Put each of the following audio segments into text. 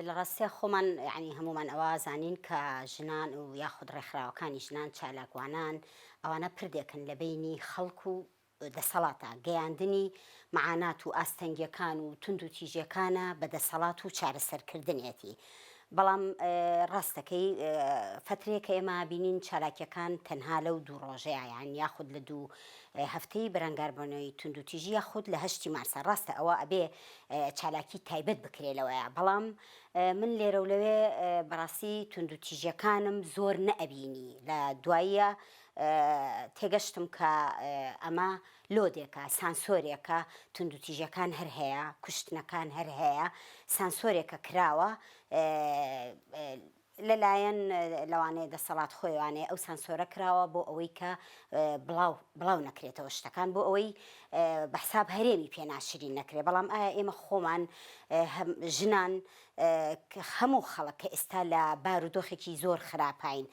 لە ڕاستیا خۆمان یانی هەموومان ئەوە ئەزانین کە ژنان و یاخود ڕێکخراوەکانی ژنان چالاکوانان ئەوانە پردێکن لە بەینی خەڵک و دەسەڵاتە، گەیاندنی مەعانات و ئاستەنگیەکان و توندوتیژیەکانە بە دەسەڵات و چارەسەرکردنیەتی. بەڵام ڕاستەکەی فەترەیەکە ئێمە بینین چالاکیەکان تەنها لەو دوو ڕۆژەیە یان یاخود لە دوو هەفتەی بەرەنگاربوونەوەی توندوتیژی یاخود لە هەشتی مارسە ڕاستە ئەوە ئەبێ چالاکی تایبەت بکرێ لەوەیە بەڵام من لێرە و لەوێ بەڕاستی توندوتیژیەکانم زۆر نەئەبینی لە دواییە تێگەشتم کە ئەمە لۆدێکە، سانسۆرێکە، توندوتیژیەکان هەر هەیە، کوشتنەکان هەر هەیە، سانسۆرێکە کراوە لەلایەن لەوانەیە دەسەڵات خۆیوانەیە ئەو سانسۆرە کراوە بۆ ئەوەی کە بڵاو بڵاو نەکرێتەوە شتەکان بۆ ئەوەی بە حساب هەرێمی پێ ناشرین نەکرێ بەڵام ئایا ئێمە خۆمان ژنان هەموو خەڵک کە ئێستا لە بارودۆخێکی زۆر خراپاین،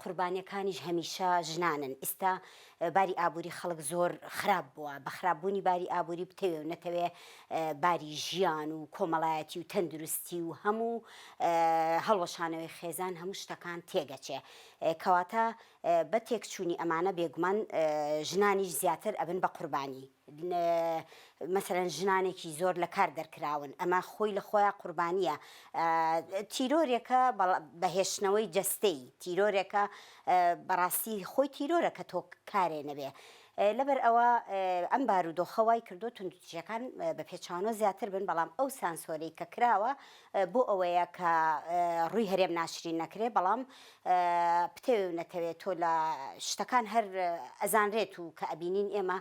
قوربانیەکانیش هەمیشە ژنانن، ئیستا باری ئابووری خەڵک زۆر خراپ بووە، بە خراپبوونی باری ئابووری بتەوێ و نەتەوێ باری ژیان و کۆمەڵایەتی و تەندروستی و هەموو هەڵوەشانەوەی خێزان هەموو شتەکان تێگەچێ. کەواتە بە تێکچوونی ئەمانە بێگومان ژنانیش زیاتر ئەبن بە قوربانی. مەسەلەن ژنانێکی زۆر لە کار دەرکراون ئەمە خۆی لە خۆیا قوربانیە تیرۆرێکە بە هێشتنەوەی جەستەی تیرۆرێکە بەڕاستی خۆی تیرۆرە کە تۆ کارێ نەبێ لەبەر ئەوە ئەم بارودۆخە وای کردو توندوتیژەکان بە پێچانۆ زیاتر بن بەڵام ئەو سانسۆرەی کە کراوە بۆ ئەوەیە کە ڕووی هەرێم ناشرین نەکرێ بەڵام بتەوێ و نەتەوێ تۆ لە شتەکان هەر ئەزانرێت و کە ئەبینین ئێمە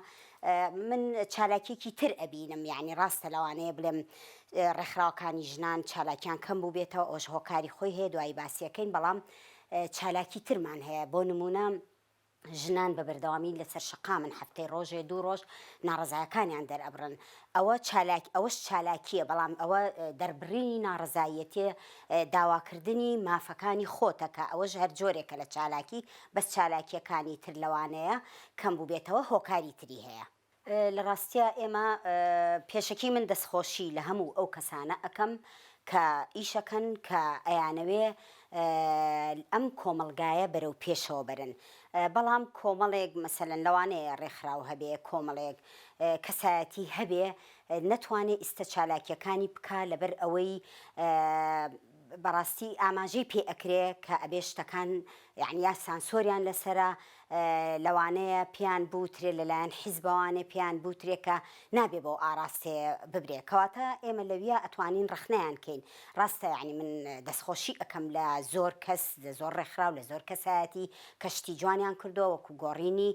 من چالاکیەکی تر ئەبینم یعنی ڕاستە لەوانەیە بڵێم ڕێکخراوەکانی ژنان چالاکیان کەم بوو بێتەوە ئەوش هۆکاری خۆی هەیە دوایی باسیەکەین بەڵام چالاکی ترمان هەیە بۆ نمونە ژنان بە بەردەوامی لەسەر شەقامن هەفتەی ڕۆژێ دوو ڕۆژ ناڕەزایەکانیان دەرئەبڕن ئەوە چالاک ئەوەش چالاکیە بەڵام ئەوە دەربڕینی ناڕەزاییەتێ داواکردنی مافەکانی خۆتە کە ئەوەش هەر جۆرێکە لە چالاکی بەس چالاکیەکانی تر لەوانەیە کەم بووبێتەوە هۆکاری تری هەیە. لە ڕاستیا ئێمە پێشەکی من دەستخۆشی لە هەموو ئەو کەسانە ئەکەم کە ئیشەکەن کە ئەیانەوێ ئەم کۆمەڵگایە بەرەو پێشەوە بەرن بەڵام کۆمەڵێک مەسەلەن لەوانەیە ڕێکخراو هەبێ کۆمەڵێک کەسایەتی هەبێ نەتوانێ ئیستە چالاکیەکانی بکا لەبەر ئەوەی بەڕاستی ئاماژەی پێ ئەکرێ کە ئەبێ شتەکان یەعنی یا سانسۆریان لەسەرە لەوانەیە پێیان بوترێ لەلایەن حیزبەوانێ پێیان بوترێ کە نابێ بەو ئاراستەیە ببرێ کەواتە ئێمە لەویا ئەتوانین ڕەخنەیان کەین ڕاستە یەعنی من دەستخۆشی ئەکەم لە زۆر کەس لە زۆر ڕێکخراو لە زۆر کەسایەتی کە شتی جوانیان کردووە وەکو گۆڕینی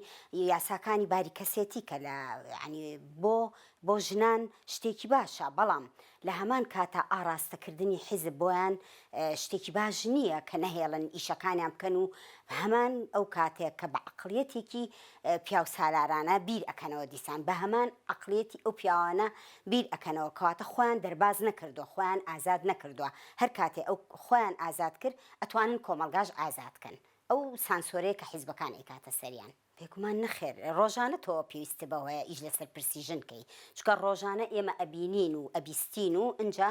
یاساکانی باری کەسێتی کە لە یەعنی بۆ بۆ ژنان شتێکی باشە بەڵام لە هەمان کاتا ئاڕاستەکردنی حیزب بۆیان شتێکی باش نییە کە نەهێڵن ئیشەکانیان بکەن و هەمان ئەو کاتێک کە بە عەقڵیەتێکی پیاوسالارانە بیر ئەکەنەوە دیسان بە هەمان عەقڵیەتی ئەو پیاوانە بیر ئەکەنەوە کەواتە خۆیان دەرباز نەکردووە خۆیان ئازاد نەکردووە هەر کاتێ ئەو خۆیان ئازاد کرد ئەتوانن کۆمەڵگاش ئازاد کەن ئەو سانسۆرەیە کە حیزبەکان ئەیکاتە سەریان. بێگومان نەخێر، ڕۆژانە تۆ پێویستت بەوەیە ئیش لەسەر پرسی ژن کەی، چونکە ڕۆژانە ئێمە ئەبینین و ئەبیستین و ئنجا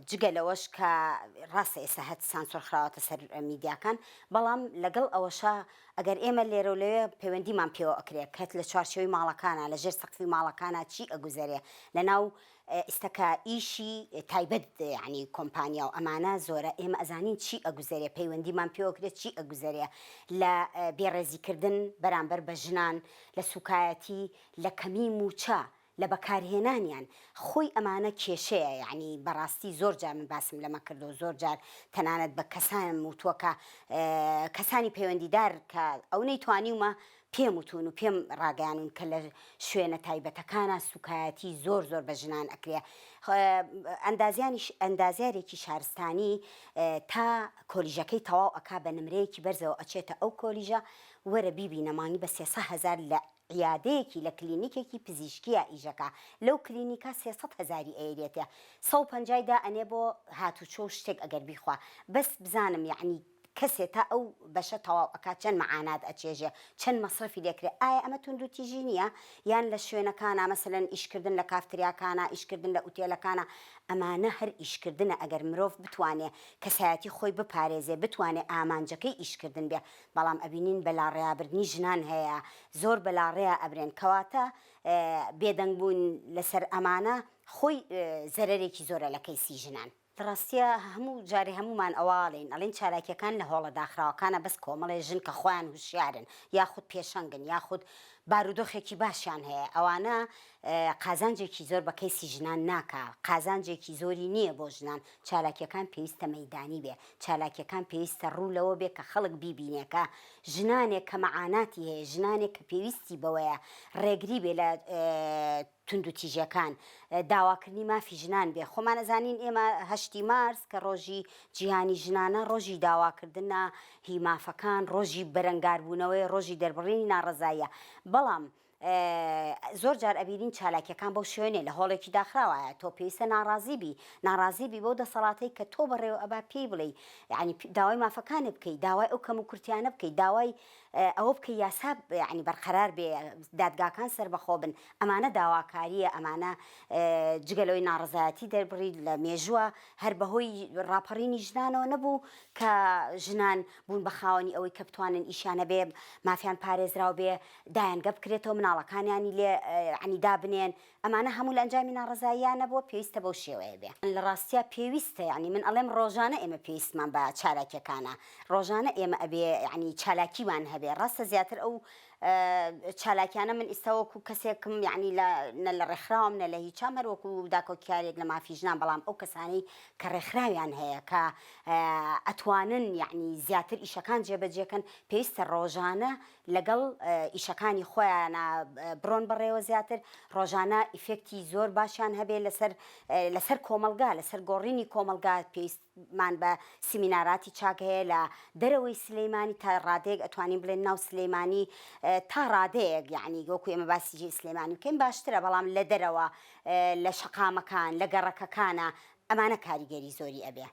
جگە لەوەش کە ڕاستە ئێستا هەر سانسۆر خراوەتە سەر میدیاکان، بەڵام لەگەڵ ئەوەشا ئەگەر ئێمە لێرە و لەوێ پەیوەندیمان پێوە ئەکرێ کە لە چوارچێوەی ماڵەکانا لە ژێر سەقفی ماڵەکانا چی ئەگوزەرێ لەناو ئیستا کە ئیشی تایبەت یانی کۆمپانیا و ئەمانە زۆرە ئێمە ئەزانین چی ئەگوزەرێ پەیوەندیمان پێوەکرێت چی ئەگوزەرێ لە بێڕێزی کردن بەرامبەر بە ژنان لە سوکایەتی لە کەمی موچە لە بەکارهێنانیان خۆی ئەمانە کێشەیە یانی بەڕاستی زۆر جار من باسم لەمە کردو زۆر جار تەنانەت بە کەسانم وتووە کە کەسانی پەیوەندیدار کە ئەو نەیتوانیومە پێم وتوون و پێم ڕاگەیانوون کە لە شوێنە تایبەتەکانا سوکایەتی زۆر زۆر بە ژنان ئەکرێ ئەندازیانیش ئەندازیارێکی شارستانی تا کۆلیژەکەی تەواو ئەکا بە نمرەیەکی بەرزەوە ئەچێتە ئەو کۆلیژە وەرە بیبینە مانگی بە سێسە هەزار لە عیادەیەکی لە کلینیکێکی پزیشکیە ئیشەکا لەو کلینیکا سێسەد هەزاری ئەیەرێتێ سەو پەنجای دا ئەنێ بۆ هاتوچۆ و شتێک ئەگەر بیخوا بەس بزانم یەعنی. کەسێ تا ئەو بەشە تەواو ئەکات چەند مەعانات ئەچێژێ چەند مەسرەفی لێکرێ ئایا ئەمە توندوتیژی نییە یان لە شوێنەکانا مەسەلەن ئیشکردن لە کافتریاکانا ئیشکردن لە ئوتێلەکانا ئەمانە هەر ئیشکردنە ئەگەر مرۆڤ بتوانێ کەسایەتی خۆی بپارێزێ بتوانێ ئامانجەکەی ئیشکردن بێ بەڵام ئەبینین بەلاڕێیابردنی ژنان هەیە زۆر بەلاڕێیا ئەبرێن کەواتە بێدەنگ بوون لەسەر ئەمانە خۆی زەرەرێکی زۆرە لە کەیسی ژنان. لە ڕاستیا هەموو جارێ هەموومان ئەوە ئەڵێین، ئەڵێین چالاکیەکان لە هۆڵە داخراوەکانە بەس کۆمەڵێ ژن کە خۆیان هوشیارن یاخود پێشەنگن یاخود بارودۆخێکی باشیان هەیە ئەوانە قازانجێکی زۆر بە کەیسی ژنان ناکا قازانجێکی زۆری نییە بۆ ژنان چالاکیەکان پێویستە مەیدانی بێ چالاکیەکان پێویستە ڕوو لەوە بێ کە خەڵک بیبینێ کە ژنانێک کە مەعاناتی هەیە ژنانێک کە پێویستی بەوەیە ڕێگری بێ لە توندوتیژیەکان داواکردنی مافی ژنان بێ خۆمان ئەزانین ئێمە هەشتی مارس کە ڕۆژی جیهانی ژنانە ڕۆژی داواکردنە هی مافەکان ڕۆژی بەرەنگاربوونەوەی ڕۆژی دەربڕینی ناڕەزاییە بەڵام زۆر جار ئەبینین چالاکیەکان بەو شوێنێ لە هۆڵێکی داخراوایە تۆ پێویستە ناڕازی بی ناڕازی بی بەو دەسەڵاتەی کە تۆ بەڕێوە ئەبا پێی بڵێی یعنی داوای مافەکانت بکەی داوای ئەو کەم و کورتیانە بکەی داوای ئەوە بکەی یاسا یعنی بەرقەرار بێ دادگاکان سەربەخۆ بن ئەمانە داواکاریە ئەمانە جگە لەوەی ناڕەزایەتی دەربڕی لە مێژووە هەر بەهۆی ڕاپەڕینی ژنانەوە نەبوو کە ژنان بوون بە خاوەنی ئەوەی کە بتوانن ئیشیان هەبێ مافیان پارێزراو بێ دایەنگە بکرێتەوە مناڵەکانیانی لێ عنی دابنێن ئەمانە هەموو لە ئەنجامی ناڕەزاییانە بووە پێویستە بەو شێوەیە بێ. لە ڕاستیا پێویستە یانی من ئەڵێم ڕۆژانە ئێمە پێویستمان بە چالاکیەکانە ڕۆژانە ئێمە ئەبێ یانی چالاکیمان هەبێ ڕاستە زیاتر ئەو چالاکیانە من ئیستا وەکو کەسێکم یانی لە نە لە ڕێکخراوم نە لە هیچام هەر وەکو داکۆکیارێک لە مافی ژنان بەڵام ئەو کەسانەی کە ڕێکخراویان هەیە کە ئەتوانن یانی زیاتر ئیشەکان جێبەجێکەن پێویستە ڕۆژانە لەگەڵ ئیشەکانی خۆیانا بڕۆن بەڕێوە زیاتر ڕۆژانە ئیفێکتی زۆر باشیان هەبێ لەسەر لەسەر کۆمەڵگا لەسەر گۆڕینی کۆمەڵگا پێویستمان بە سیمیناراتی چاک هەیە لە دەرەوەی سلەیمانی تا ڕادەیەک ئەتوانین بڵێن ناو سلەیمانی تا ڕادەیەک یعنی وەکو ئێمە باسی سلێمانی بکەین باشترە بەڵام لە دەرەوە لە شەقامەکان لە گەڕەکەکانە ئەمانە کاریگەری زۆری ئەبێ.